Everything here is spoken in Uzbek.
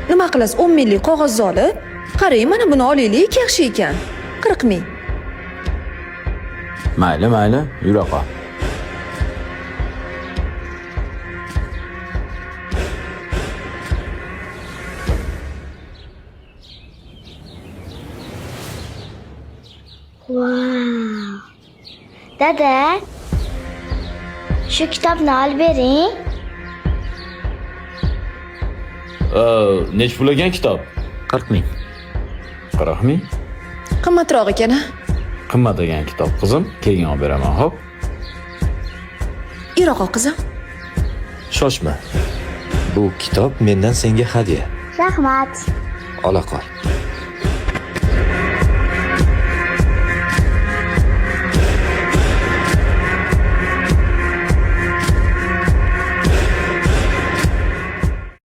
Nima qilasiz, 10 minglik qog'ozni olib? Qarang, mana buni olaylik, yaxshi ekan. 40 ming. Mayli, mayli, yura qol. Vau. Dada, shu kitobni olib bering. Nech pul ekan kitob? 40 ming. 40 ming. Qimmatroq ekan, a? Qimmat ekan kitob, qizim. Keyin olib beraman, xo'p? Yura qol, qizim. Shoshma. Bu kitob mendan senga hadya. Rahmat. Ola qol.